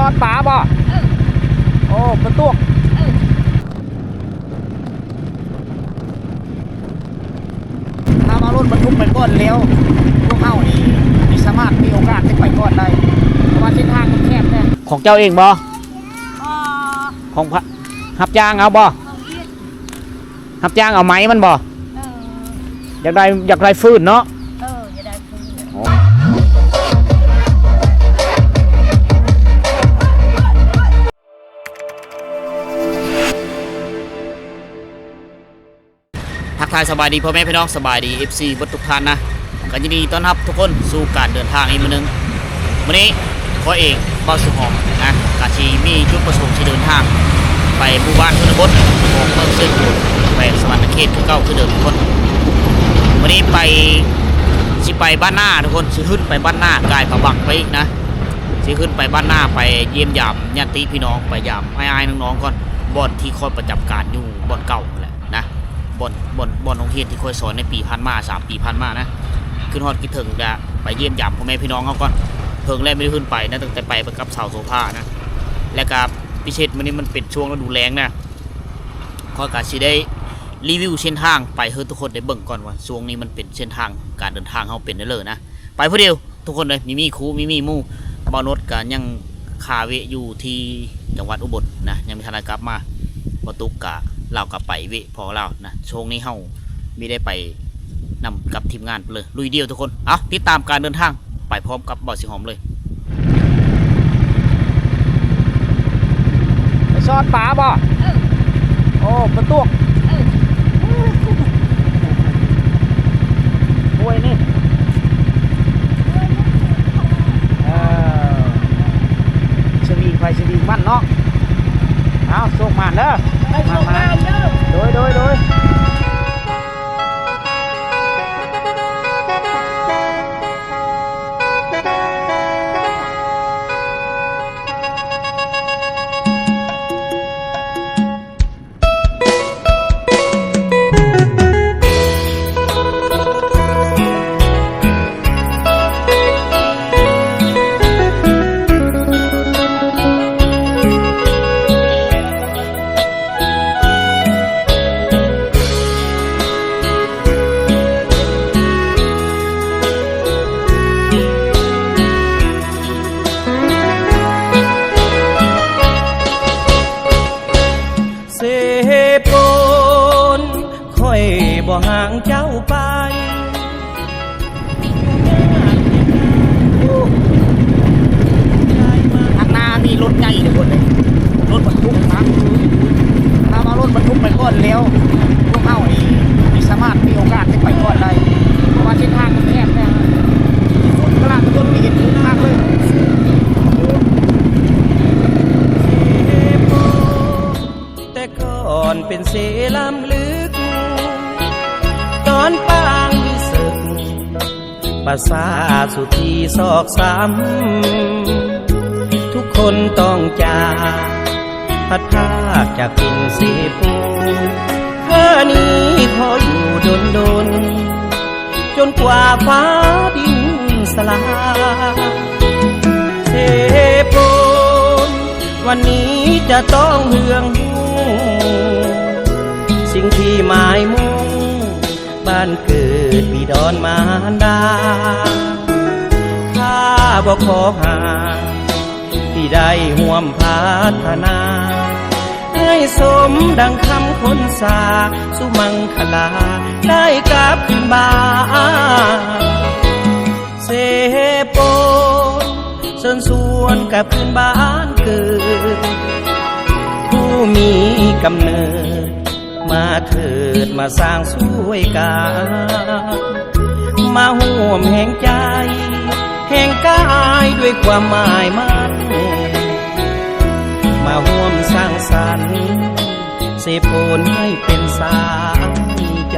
ອດປາບໍ່? ເອີ ໂອ້ ປາຕຸກ ເອີ ຖ້າວ່າລົດບັນທຸກໄປກ່ອນແລ້ວ ພວກເຮົານີ້ຊິສາມາດມີໂອກາດໄດ້ໄປກ່ອນໄດ້ ເພາະວ່າເສັ້ນທາງມັນແຄບແທ້. ຂອງເຈົ້າເອງບໍ່? ບໍ່ ຂອງພະ ຮັບຈ້າງເອົາບໍ່? ຂອງວຽກ ຮັບຈ້າງເອົາໄມ້ມັນບໍ່? ເອີ ຢາກໄດ້ ຢາກໄດ້ຟືນເນາະ? ເອີ ຢາກໄດ້ຟືນ. ທັກທາຍສະບາຍດີພໍ່ແມ່ພີ່ນ້ອງ ສະບາຍດີເອັຟຊີເບິດທຸກທ່ານນະ ກໍຍິນດີຕ້ອນຮັບທຸກຄົນສູ່ການເດີນທາງອີກມື້ໜຶ່ງ. ມື້ນີ້ຂ້ອຍເອງ ບ່າວສຸຫອມ ນະ ກະຊິມີຈຸດປະສົງຊິເດີນທາງໄປໝູ່ບ້ານຊົນນະບົດຂອງເມືອງເຊໂປນ ແຂວງສະຫວັນນະເຂດຄືເກົ່າຄືເດີມທຸກຄົນ. ມື້ນີ້ໄປ ຊິໄປບ້ານນາທຸກຄົນ ຊິຂຶ້ນໄປບ້ານນາ ກາຍພະບັງໄປອີກນະ ຊິຂຶ້ນໄປບ້ານນາ ໄປຢ້ຽມຢາມຍາດຕິພີ່ນ້ອງ ໄປຢາມອ້າຍໆນ້ອງໆກ່ອນ ບ່ອນທີ່ຂ້ອຍປະຈຳການຢູ່ບ່ອນເກົ່າຫັ້ນແຫຼະນະ ບ່ອນ ບ່ອນ ບ່ອນໂຮງຮຽນທີ່ຂ້ອຍສອນໃນປີຜ່ານມາ ສາມປີຜ່ານມານະ. ຄິດຮອດຄິດເຖິງ ກະໄປຢ້ຽມຢາມພໍ່ແມ່ພີ່ນ້ອງເຮົາກ່ອນ. ເຖິງແລ້ວ ບໍ່ໄດ້ຂຶ້ນໄປນະ ຕັ້ງແຕ່ໄປ ໄປກັບສາວໂສພານະ ແລະກະພິເສດມື້ນີ້ມັນເປັນຊ່ວງລະດູແລ້ງນະ ຂ້ອຍກະຊິໄດ້ຣີວິວເສັ້ນທາງໄປໃຫ້ທຸກຄົນໄດ້ເບິ່ງກ່ອນວ່າ ຊ່ວງນີ້ມັນເປັນເສັ້ນທາງການເດີນທາງເຮົາເປັນແນວໃດນະ. ໄປຜູ້ດຽວ ທຸກຄົນເອີຍ ມີມີຄູ່ ມີມີໝູ່. ບ່າວໂນດກະຍັງຄາເວະຢູ່ທີ່ຈັງຫວັດອຸບົນນະ ຍັງບໍ່ທັນໄດ້ກັບມາ. ບ່າວຕຸກກະ ລາວກະໄປເວະພໍລາວນະ. ຊ່ວງນີ້ເຮົາມີໄດ້ໄປນຳກັບທີມງານໄປເລີຍ ລຸຍດຽວທຸກຄົນ. ເອົາ ຕິດຕາມການເດີນທາງໄປພ້ອມກັບບ່າວສີຫອມເລີຍ. ໄປຊອດປາບໍ່? ເອີ ໂອ້ ປາຕຸກ ເອີ ຫ້ວຍນີ້ ເອີ ສະວິງໃຜສະວິງມັນເນາະ. ເອົາ ໂຊກໝານເດີ ໃຫ້ໂຊກໝານເດີ ໂດຍ ໂດຍ ໂດຍ. ເຊໂປນ ຂ້ອຍບໍ່ຫ່າງເຈົ້າໄປ. ທາງໜ້າມີລົດໃຫຍ່ທຸກຄົນເອີຍ ລົດບັນທຸກນະ. ຖ້າວ່າລົດບັນທຸກໄປກ່ອນແລ້ວ ພວກເຮົານີ້ຊິສາມາດມີໂອກາດໄດ້ໄປກ່ອນໄດ້ ເພາະວ່າເສັ້ນທາງມັນແຄບແທ້. ທີ່ສຸດກະລະກະດົນໄປເຫັນທາງເລີຍ. ແຕ່ກ່ອນເປັນເຊລ້ຳເລິກ ຕອນປາງມີເສິກ ປາສາດສຸທີຊອກຊ້ຳ ທຸກຄົນຕ້ອງຈາກ ພັດພາກຈາກຖິ່ນເຊໂປນ. ເທື່ອນີ້ຂໍຢູ່ດົນໆ ຈົນກວ່າຟ້າດິນສລາຍ. ເຊໂປນ ວັນນີ້ຈະຕ້ອງເຮືອງຮູ້ ສິ່ງທີ່ໝາຍມຸ່ງ ບ້ານເກີດບິດອນມານດາ. ຂ້າບໍ່ຂໍຫາ ທີ່ໄດ້ຮ່ວມພັດທະນາ ໃຫ້ສົມດັ່ງຄຳຄົນສາ ສຸມັງຄະລາໄດ້ກັບຄືນບ້ານ. ເຊໂປນ ເຊີນຊວນກັບຄືນບ້ານເກີດ ຜູ້ມີກຳເນີດ ມາເທີດມາສ້າງຊ່ວຍກັນ ມາຮ່ວມແຮງໃຈແຮງກາຍດ້ວຍຄວາມໝາຍໝັ້ນ ມາຮ່ວມສ້າງສັນເຊໂປນໃຫ້ເປັນສາຍໃຈ.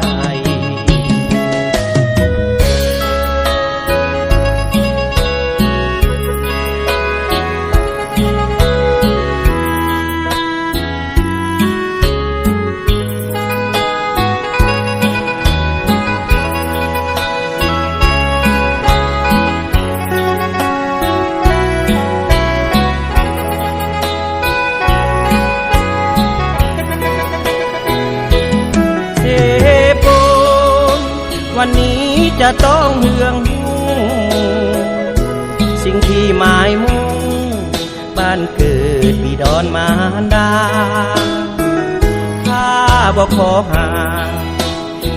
ອັນນີ້ຈະຕ້ອງເຮືອງຮູ້ ສິ່ງທີ່ໝາຍມຸ່ງ ບ້ານເກີດບິດອນມານດາ ຂ້າບໍ່ຂໍຫາ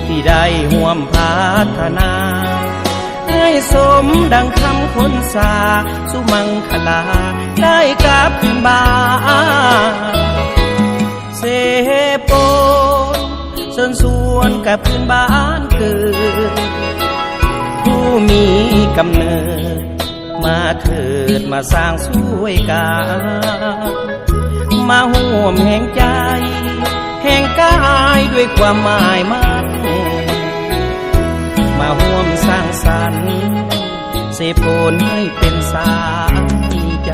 ທີ່ໄດ້ຮ່ວມພັດທະນາ ໃຫ້ສົມດັ່ງຄຳຄົນສາ ສຸມັງຄະລາໄດ້ກັບຄືນບ້ານ ເຊໂປນ ເຊີນຊວນກັບຄືນບ້ານເກີດ ຜູ້ມີກຳເນີດ ມາເທີດມາສ້າງຊ່ວຍກັນ ມາຮ່ວມແຮງໃຈ ແຮງກາຍດ້ວຍຄວາມໝາຍໝັ້ນ ມາຮ່ວມສ້າງສັນ ເຊໂປນໃຫ້ເປັນສາຍໃຈ.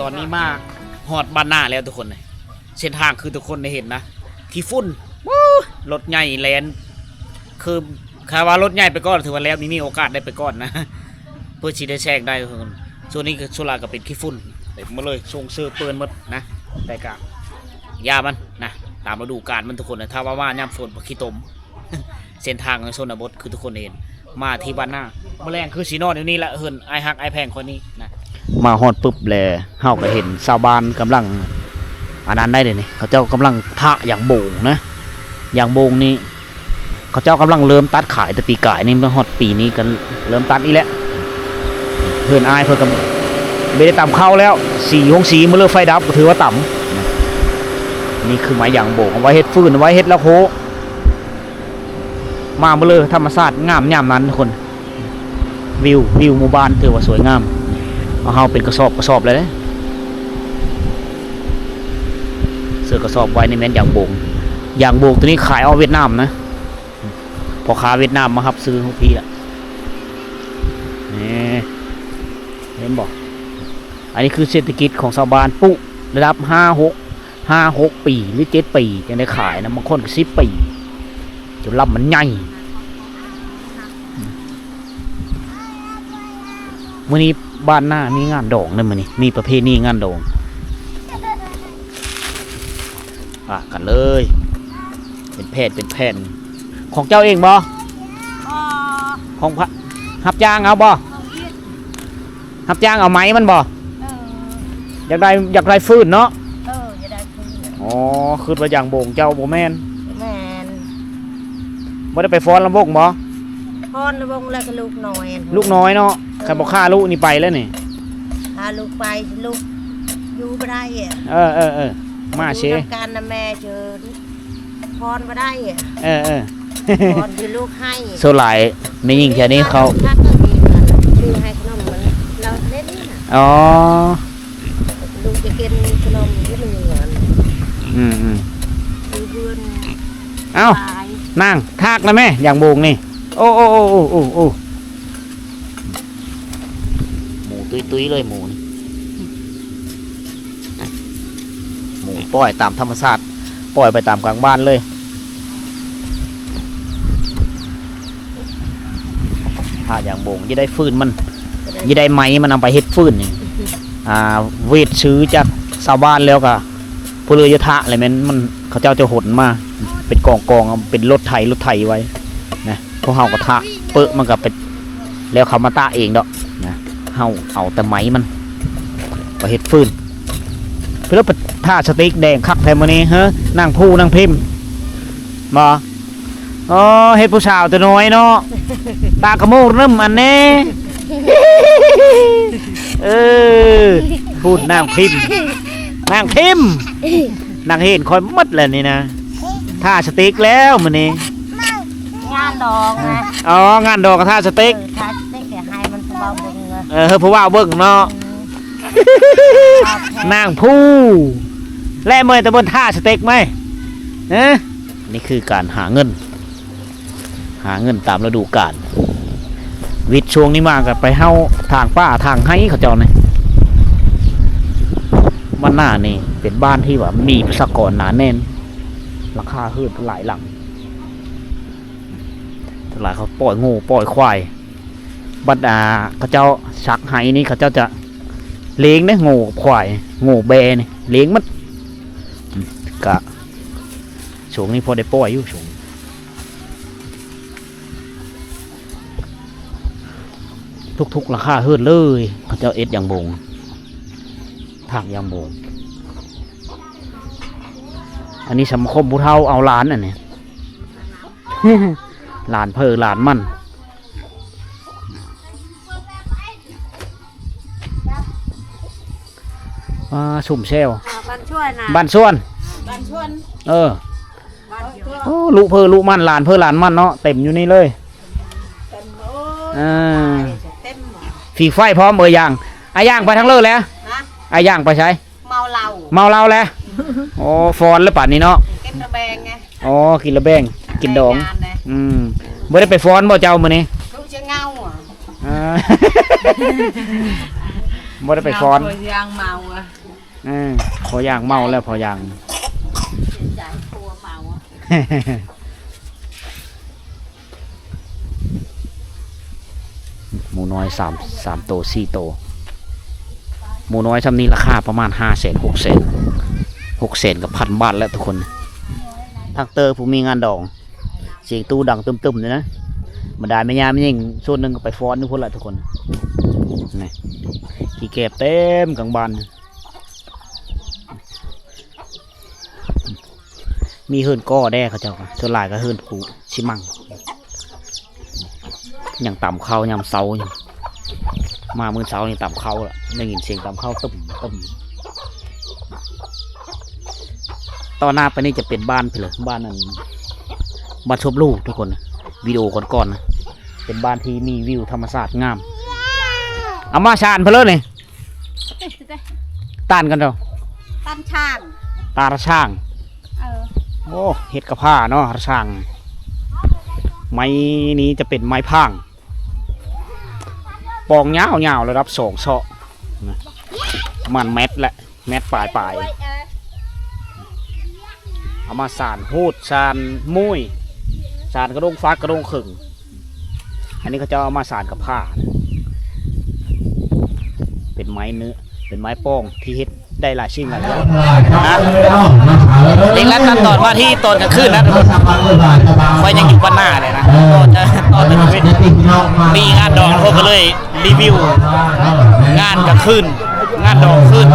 ຕອນນີ້ມາຮອດບ້ານນາແລ້ວທຸກຄົນ ເສັ້ນທາງຄືທຸກຄົນໄດ້ເຫັນນະ ຂີ້ຝຸ່ນ ໂອ້ຍ ລົດໃຫຍ່ແລ່ນ ຄືຖ້າວ່າລົດໃຫຍ່ໄປກ່ອນ ຖືວ່າແລ້ວ ມີ ມີໂອກາດໄດ້ໄປກ່ອນນະ ເພື່ອຊິໄດ້ແຊງໄດ້ທຸກຄົນ. ສ່ວນນີ້ກໍສ່ວນຫຼາຍກໍເປັນຂີ້ຝຸ່ນເຕັມໝົດເລີຍ ຊົງເຊີເປິນໝົດນະ ແຕ່ກະຢ່າມັນນະ ຕາມລະດູການມັນທຸກຄົນ. ຖ້າວ່າມາຍາມຝົນ ຂີ້ຕົມ ເສັ້ນທາງໃນຊົນນະບົດຄືທຸກຄົນເຫັນ ມາທີ່ບ້ານນາ ມື້ແລງຄືຊິນອນຢູ່ນີ້ແຫຼະ ເຮືອນອ້າຍຮັກອ້າຍແພງຂ້ອຍນີ້ນະ. ມາຮອດປຶບແລ ເຮົາກໍເຫັນຊາວບ້ານກຳລັງ ອັນນັ້ນໄດ້ເດນີ້ ເຂົາເຈົ້າກຳລັງທະຢາງໂບງນະ ຢາງໂບງນີ້ ເຂົາເຈົ້າກຳລັງເລີ່ມຕັດຂາຍ ແຕ່ປີກາຍນີ້ ມາຮອດປີນີ້ກໍເລີ່ມຕັດອີກແລ້ວ. ເຮືອນອ້າຍເພິ່ນກໍບໍ່ໄດ້ຕຳເຂົ້າແລ້ວ ສີໂຮງສີ ມື້ເລີໄຟດັບ ກໍຖືວ່າຕຳ. ນີ້ຄືໄມ້ຢາງໂບງ ເອົາໄວ້ເຮັດຟືນ ເອົາໄວ້ເຮັດລະໂຄ ມາມື້ເລີ ທຳມະຊາດງາມຍາມນັ້ນທຸກຄົນ. ວິວ ວິວໝູ່ບ້ານຖືວ່າສວຍງາມ. ເອົາເຮົາເປັນກະສອບກະສອບເລີຍເດ້ ເສື້ອກະສອບໄວ້ນີ້ແມ່ນຢາງໂບງ. ຢາງໂບງໂຕນີ້ຂາຍອອກຫວຽດນາມນະ ພໍ່ຄ້າຫວຽດນາມມາຮັບຊື້ຮອດພີ້ລະ. ນີ້ ເຫັນບໍ່? ອັນນີ້ຄືເສດຖະກິດຂອງຊາວບ້ານ ປຸລະດັບຫ້າຫົກ ຫ້າຫົກປີ ຫຼື ເຈັດປີ ຈັ່ງໄດ້ຂາຍນະ ບາງຄົນກໍສິບປີ ຈົນລຳມັນໃຫຍ່. ມື້ນີ້ບ້ານນາມີງານດອງເດີ ມື້ນີ້ມີປະເພນີງານດອງ. ປະກັນເລີຍ ເປັນແຜ່ນເປັນແຜ່ນ. ຂອງເຈົ້າເອງບໍ່? ບໍ່. ຂອງພະ ຮັບຈ້າງເອົາບໍ່? ຂອງອີກ. ຮັບຈ້າງເອົາໄມ້ມັນບໍ່? ເອີ. ຢາກໄດ້ ຢາກໄດ້ຟືນເນາະ? ເອີ ຢາກໄດ້ຟືນ. ອໍ ຄິດວ່າຢາງໂບງເຈົ້າ ບໍ່ແມ່ນ? ບໍ່ແມ່ນ. ບໍ່ໄດ້ໄປຟ້ອນລຳວົງບໍ່? ຟ້ອນລຳວົງແລ້ວກໍລູກນ້ອຍ. ລູກນ້ອຍເນາະ. ເອີ. ຄັນບໍ່ຂ້າລູກນີ້ໄປແລ້ວນີ້. ພາລູກໄປ ລູກຢູ່ບໍ່ໄດ້. ເອີໆໆ ມາເຊ. ຢູ່ນຳກັນນະແມ່ເຈີ ຟ້ອນບໍ່ໄດ້. ເອີໆ ຟ້ອນຢູ່ລູກໃຫ້. ສ່ວນຫຼາຍແມ່ຍິງແຖວນີ້ເຂົາ ຖ້າເກີດມີເງິນຊື້ໃຫ້ຂະໜົມມັນ ລາວເຫຼັ້ນນະ. ອໍ ລູກຈະກິນຂະໜົມຢູ່ເຮືອນ. ອືມໆ ຢູ່ເຮືອນ. ເອົ້າ ນາງ ທາກນະແມ່ ຢາງໂບງນີ້. ໂອ້ໆໆໆ ໝູຕຸ້ຍໆເລີຍ ໝູນີ້. ໝູປ່ອຍຕາມທຳມະຊາດ ປ່ອຍໄປຕາມກາງບ້ານເລີຍ. ຖ້າຢາງໂບງ ຢ່າໄດ້ຟືນມັນ ຢ່າໄດ້ໄມ້ມັນ ເອົາໄປເຮັດຟືນນີ້. ອ່າ ເວດຊື້ຈາກຊາວບ້ານແລ້ວກະ ຜູ້ເລີຍຢູ່ທະແລ້ວແມ່ນມັນ ເຂົາເຈົ້າຈະຫົນມາເປັນກອງໆ ເອົາເປັນລົດໄຖ ລົດໄຖໄວ້ນະ. ພວກເຮົາກໍທະເປິະມັນກໍໄປ ແລ້ວເຂົາມາຕາກເອງດອກນະ. ເຮົາເອົາແຕ່ໄມ້ມັນໄປເຮັດຟືນ. ເພິ່ນວ່າຖ້າສະຕິກແດງຄັກແທ້ມື້ນີ້ ເຮີ ນາງພູນາງພິມ ບໍ່? ອໍ ເຮັດຜູ້ສາວແຕ່ນ້ອຍເນາະ ຕາກະໂມກນຳອັນແນ່. ເອີ ພຸ້ນນາງພິມ ນາງພິມ ນາງເຫັນຂ້ອຍໝົດແລ້ວນີ້ນະ. ຖ້າສະຕິກແລ້ວມື້ນີ້ ງານດອງນະ. ອໍ ງານດອງກໍຖ້າສະຕິກ. ເອີ ຖ້າສະຕິກໃຫ້ມັນຜູ້ບ່າວເບິ່ງເນາະ. ເອີ ໃຫ້ຜູ້ບ່າວເບິ່ງເນາະ. ອືມ ນາງພູ ແລະເມື່ອຍຕະບົນທ່າສະຕິກໄໝ? ເອີ ນີ້ຄືການຫາເງິນ ຫາເງິນຕາມລະດູການ. ວິດຊ່ວງນີ້ມາກໍໄປເຫົ່າທາງປ່າທາງໄຮ່ເຂົາເຈົ້ານີ້. ບ້ານນານີ້ເປັນບ້ານທີ່ວ່າມີປະຊາກອນໜາແໜ້ນ, ຫຼັງຄາເຮືອນຫຼາຍຫຼັງ, ສ່ວນຫຼາຍເຂົາປ່ອຍງົວປ່ອຍຄວາຍ. ບັດ ອ່າ ເຂົາເຈົ້າສັກໄຮ່ນີ້ ເຂົາເຈົ້າຈະລ້ຽງເດ້ ງົວກັບຄວາຍ, ງົວແບ້ນີ້ລ້ຽງໝົດ. ອືມ ກະຊ່ວງນີ້ພໍໄດ້ປ່ອຍຢູ່ ຊ່ວງນີ້ ທຸກໆຫຼັງຄາເຮືອນເລີຍ ເຂົາເຈົ້າເຮັດຢາງໂມງ ຖາກຢາງໂມງ. ອັນນີ້ສະມາຄົມຜູ້ເຖົ້າເອົາຫຼານ ອັນນີ້ ຫຼານເພີຫຼານມັນ. ອ່າ ຊຸມແຊວ ອ່າ ບ້ານຊວນນະ ບ້ານຊວນ ບ້ານຊວນ ເອີ ບ້ານຊວນ. ໂອ້ ລຸເພີລຸມັນ ຫຼານເພີຫຼານມັນເນາະ ເຕັມຢູ່ນີ້ເລີຍ ເຕັມ ໂອ້ ອ່າ ເຕັມ ຝີໄຟພ້ອມ. ເອີ ຢ່າງ ອາ ຢ່າງໄປທາງເລີແຫຼະ ຮະ ອາ ຢ່າງໄປໃສ? ເມົາເຫຼົ້າ ເມົາເຫຼົ້າແຫຼະ. ໂອ້ ຟ້ອນແລ້ວປານນີ້ເນາະ ກິນລະແບງໄງ. ອໍ ກິນລະແບງ ກິນດອງ. ອືມ ບໍ່ໄດ້ໄປຟ້ອນບໍ່ເຈົ້າມື້ນີ້? ລູກຈະເຫງົາ ອ່າ ບໍ່ໄດ້ໄປຟ້ອນ ເຫງົາ ພໍຢ່າງເມົາ ອືມ ພໍຢ່າງເມົາແລ້ວ ພໍຢ່າງ ໃຈຜົວເມົາ. ໝູນ້ອຍສາມ ສາມໂຕ ສີ່ໂຕ. ໝູນ້ອຍຊ່ຳນີ້ລາຄາປະມານຫ້າແສນ ຫົກແສນ ຫົກແສນກະພັນບາດແລ້ວທຸກຄົນ. ທັກເຕີຜູ້ມີງານດອງ ສຽງຕູ້ດັງຕຶ້ມໆນີ້ນະ. ບັນດາແມ່ຍ່າແມ່ຍິງສ່ວນໜຶ່ງກະໄປຟ້ອນຢູ່ພຸ້ນລະທຸກຄົນ. ນີ້ ຂີ້ແກບເຕັມກາງບ້ານ. ມີເຮືອນກໍແດ່ເຂົາເຈົ້າ ສ່ວນຫຼາຍກະເຮືອນປູຊິມັງ. ຍັງຕຳເຂົ້າຍາມເຊົ້າຢູ່ ມາມື້ເຊົ້ານີ້ຕຳເຂົ້າລະ ໄດ້ຍິນສຽງຕຳເຂົ້າຕຶ້ມໆ. ຕໍ່ໜ້າໄປນີ້ຈະເປັນບ້ານພີ້ເລີຍ ບ້ານອັນ ບ້ານສົບຫຼູທຸກຄົນ. ວິດີໂອກ່ອນໆນະ ເປັນບ້ານທີ່ມີວິວທຳມະຊາດງາມ. ເອົາມາຊານເພີ້ນເລີນີ້ ຕານກັນເຈົ້າ ຕານຊ້າງ ຕານຊ້າງ. ເອີ ໂອ້ ເຮັດກະພ້າເນາະ ຕານຊ້າງ. ໄມ້ນີ້ຈະເປັນໄມ້ພາງ ປອງຍາວໆ ລະດັບສອງເຊາະນະ ປະມານແມັດແຫຼະ ແມັດປາຍໆ. ເອົາມາສານຮູດ ສານໂມຍ ສານກະດົງຟາດກະດົງເຄິ່ງ. ອັນນີ້ເຂົາເຈົ້າເອົາມາສານກັບຜ້າ ເປັນໄມ້ເນື້ອ ເປັນໄມ້ປອງທີ່ເຮັດໄດ້ຫຼາຍສິ່ງຫຼາຍຢ່າງນະ. ເລັງລັດຕອນມາທີ່ຕອນກາງຄືນນະ ຂ້ອຍຍັງຢູ່ບ້ານນາເລີຍນະ ຕອນກາງຄືນ ມີງານດອງ ເຮົາກະເລີຍ ຣີວິວງານກາງຄືນ ງານດອງຄືນ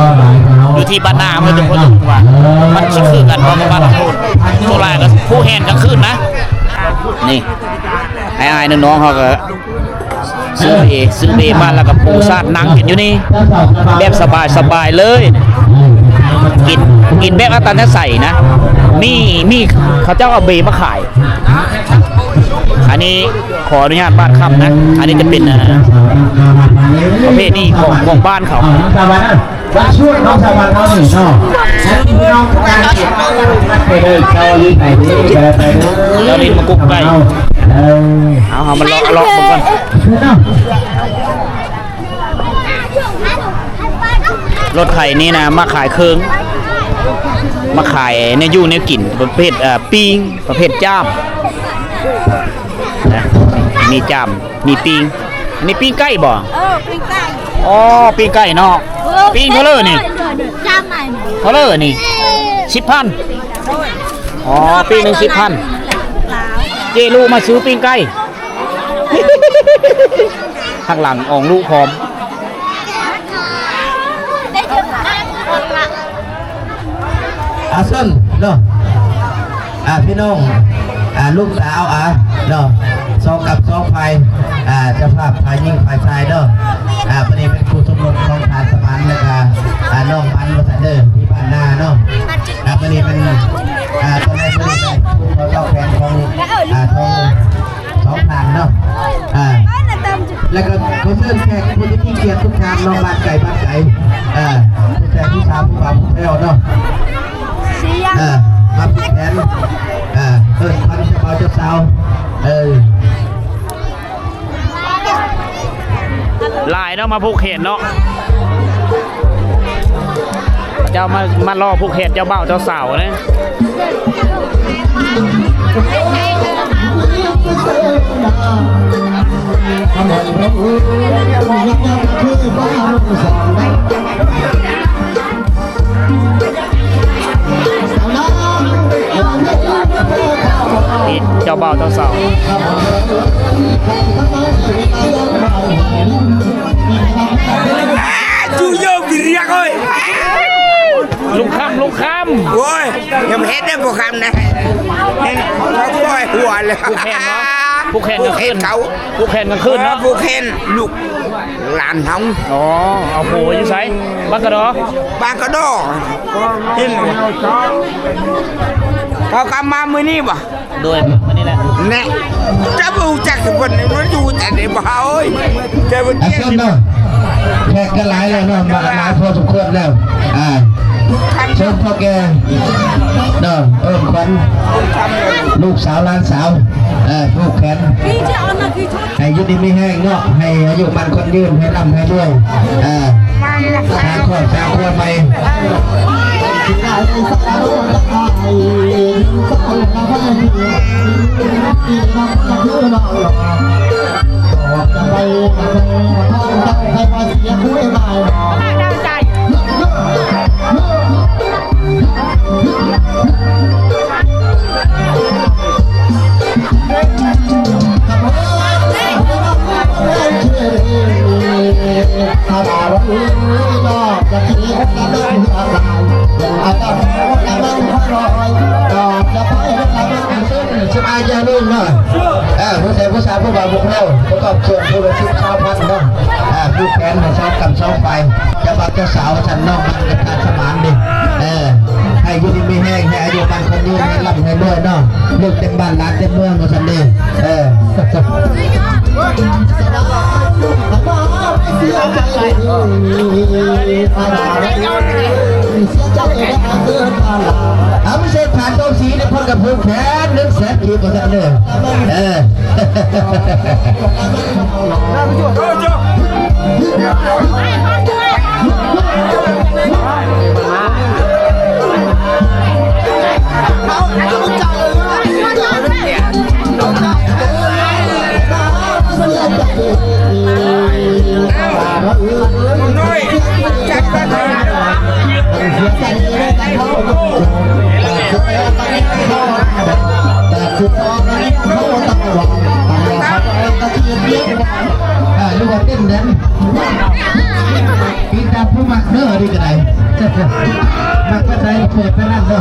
ຢູ່ທີ່ບ້ານນາເຮົາທຸກຄົນວ່າ ມັນຊິຄືກັນບໍ່ກັບບ້ານເຮົາ. ສ່ວນຫຼາຍກະຜູ້ແຫ່ນກາງຄືນນະ. ນີ້ ອ້າຍໆນ້ອງໆເຮົາກະຊື້ເບ ຊື້ເບມາລະກະປູຊາດນັ່ງກິນຢູ່ນີ້ ແບບສະບາຍໆເລີຍ. ກິນ ກິນແບບອັດຕະຍາໄສນະ. ມີ ມີ ເຂົາເຈົ້າເອົາເບມາຂາຍ. ອັນນີ້ ຂໍອະນຸຍາດບາດຄຳນະ. ອັນນີ້ຈະເປັນ ອ່າ ປະເພນີຂອງ ຂອງບ້ານເຂົາ. ເຈົ້າລິນມາກຸກໄກ່. ເອົາ ເຮົາມາເລາະ ເລາະເບິ່ງກ່ອນ. ລົດໄຖນີ້ນະ ມາຂາຍເຄື່ອງ ມາຂາຍແນວຢູ່ແນວກິນ ປະເພດ ເອີ ປີ້ງ ປະເພດຈ້າມນະ. ມີຈ້າມ ມີປີ້ງ. ອັນນີ້ປີ້ງໄກ່ບໍ່? ເອີ ປີ້ງໄກ່. ອໍ ປີ້ງໄກ່ເນາະ. ເອີ ປີ້ງເທົ່າເລີນີ້? ຈ້າມໃໝ່ ເທົ່າເລີນີ້? ສິບພັນ. ໂດຍ. ອໍ ປີ້ງໜຶ່ງສິບພັນ. ເຈລູມາຊື້ປີ້ງໄກ່. ຂ້າງຫຼັງອອງລູກພ້ອມ. ອາ ເຊີນເນາະ ອາ ພີ່ນ້ອງ ອາ ລູກສາວ ອາ ເນາະ ສອງກັບສອງຝ່າຍ ອາ ເຈົ້າພາບຝ່າຍຍິງຝ່າຍຊາຍເນາະ. ອາ ບາດນີ້ເປັນຄູ່ສົມລົດຂອງທ່ານສະຫວັນ ແລະກະ ອາ ນ້ອງຫວັນວ່າຊັ້ນເດີ ທີ່ບ້ານນາເນາະ. ອາ ບາດນີ້ເປັນ ອາ ຕອນແລກເພິ່ນໄດ້ຜູ້ເຖົ້າແຂວງຂອງ ອາ ຂອງ ສອງທ່ານເນາະ ອາ ແລ້ວກະຂໍເຊີນແຂກຜູ້ທີ່ມີກຽດທຸກທ່ານເນາະ ບ້ານໄກບ້ານໄກ ອາ ຜູ້ແຂກຜູ້ສາວຜູ້ບ່າວຜູ້ແພ້ວເນາະ ອາ ມາຜູກແຂນ ອາ ເອີ້ນຂວັນເຈົ້າບ່າວເຈົ້າສາວ ເອີ ຫຼາຍເນາະ ມາຜູກແຂນເນາະ. ເຈົ້າມາ ມາລໍຜູກແຂນເຈົ້າບ່າວເຈົ້າສາວເດ້. ນີ້ເຈົ້າບ່າວເຈົ້າສາວ. ຈູໂຍບິຣຽກເອີຍ ລຸງຄຳ ລຸງຄຳ. ໂອ້ຍ ຍັງບໍ່ເຮັດເດ້ ບໍ່ຄຳນະ ເຫັນເຂົາປ່ອຍຫົວແລ້ວ. ຜູກແຂນເນາະ ຜູກແຂນກາງຄືນ ຜູກແຂນເຂົາ ຜູກແຂນກາງຄືນເນາະ ຜູກແຂນລູກຫຼານເຮົາ. ອໍ ເອົາຜູກໄວ້ຢູ່ໃສ? ບ້ານກະດໍ ບ້ານກະດໍ. ເຫັນບໍ່ ເຂົາກັບມາມື້ນີ້ບໍ່? ໂດຍ ມື້ນີ້ແຫຼະ ແນ່ ເຈົ້າບໍ່ຮູ້ຈັກເພິ່ນ ມັນຢູ່ແຕ່ໃດບໍ່ເຮົາເອີຍ ແຕ່ວ່າ ອ່ະ ເຈົ້າເນາະ ແຂກກໍຫຼາຍແລ້ວເນາະ ມາຫຼາຍພໍສົມຄວນແລ້ວ. ອ່າ ເຊີນພໍ່ແກ່ເນາະ ເອີ້ນຂວັນລູກສາວຫຼານສາວ ເອີ ຜູກແຂນ ໃຫ້ຢູ່ດີມີແຮງເນາະ ໃຫ້ອາຍຸໝັ້ນຂວັນຍືນ ໃຫ້ລ່ຳໃຫ້ລວຍ ເອີ ສ້າງຄອບສ້າງຄົວໃໝ່. ສະບາຍໃຈເລີຍເນາະ ເອີ ຜູ້ຊາຍຜູ້ສາວ ຜູ້ບ່າວຜູ້ແພ້ວ ປະກອບສ່ວນຜູ້ລະສິບ ຊາວພັນເນາະ ອ່າ ຜູກແຂນໃຫ້ຊອງກຳສອງຝ່າຍ ເຈົ້າບ່າວເຈົ້າສາວ ວ່າຊັ້ນເນາະ ມັນກໍທັນສະໝານເດ້ ເອີ ໃຫ້ຢູ່ດີມີແຮງ ໃຫ້ອາຍຸໝັ້ນຂວັນຍືນ ໃຫ້ລ່ຳໃຫ້ລວຍເນາະ ລູກເຕັມບ້ານ ຫຼານເຕັມເມືອງ ວ່າຊັ້ນເດ້ ເອີ. ເອົາ ມີເສດຖານທອງສີ ເພິ່ນກໍຜູກແຂນໜຶ່ງແສນກີບ ວ່າຊັ້ນເດີ ເອີ. ອ່າ ຫຼືວ່າເຕັ້ນແດນ ຕິດຕາມຜູ້ມັກເດີ ອັນນີ້ກໍໄດ້ ມັກປານໃດກໍເປີດປານນັ້ນເດີ.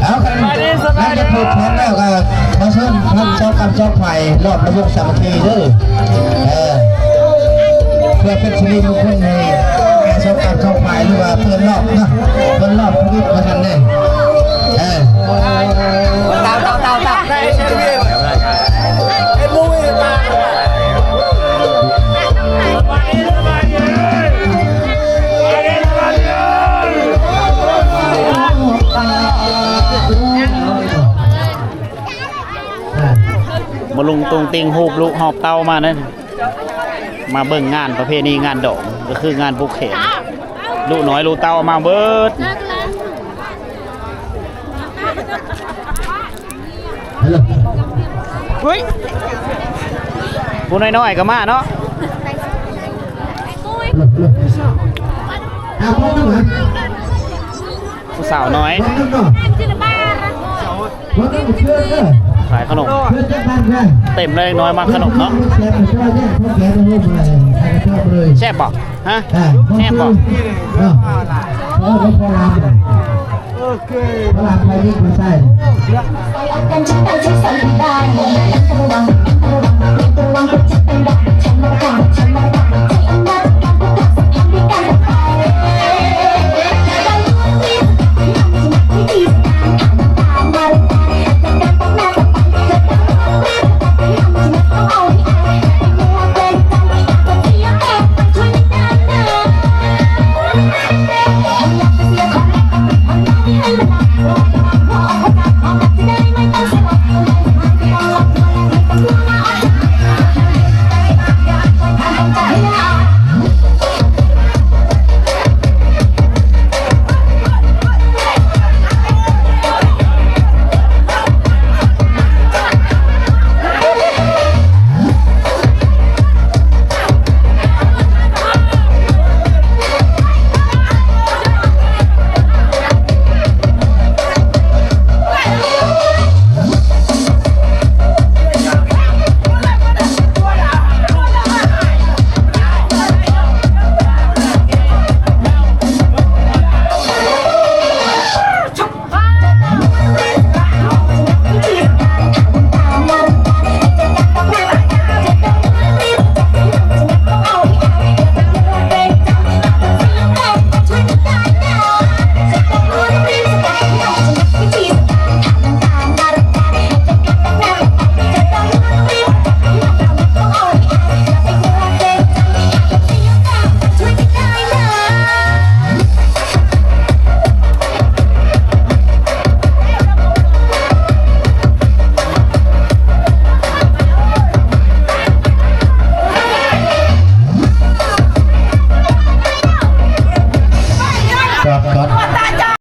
ເອົາ ຄັນ ຄັນຈະຜູກແຂນແລ້ວກໍຂໍເຊີນທັງສອງກັບສອງຝ່າຍ ລອບລະວົງສາມັກຄີເດີ ເອີ ເພື່ອເປັນສິລິມຸງຄຸນໃຫ້ແກ່ສອງກັບສອງຝ່າຍ ຫຼືວ່າເພື່ອນລອບເນາະ ເພື່ອນລອບຊີວິດວ່າຊັ້ນເດີ ເອີ. ມາລຸງຕຸງຕິງ ຮູບລຸ ຫອບເຕົ້າມານັ້ນ ມາເບິ່ງງານປະເພນີງານດອງ ກໍຄືງານຜູກແຂນ ລຸນ້ອຍລຸເຕົ້າມາເບິດ. ເຮີ້ຍ ຜູ້ນ້ອຍໆກໍມາເນາະ. ຜູ້ສາວນ້ອຍ ຂາຍຂະໜົມ ເຕັມເລີຍ ເດັກນ້ອຍມັກຂະໜົມເນາະ. ແຊບບໍ່? ຮະ? ແຊບບໍ່? ໂອເຄ ພະລາມໄທຍິງພະຊາຍ.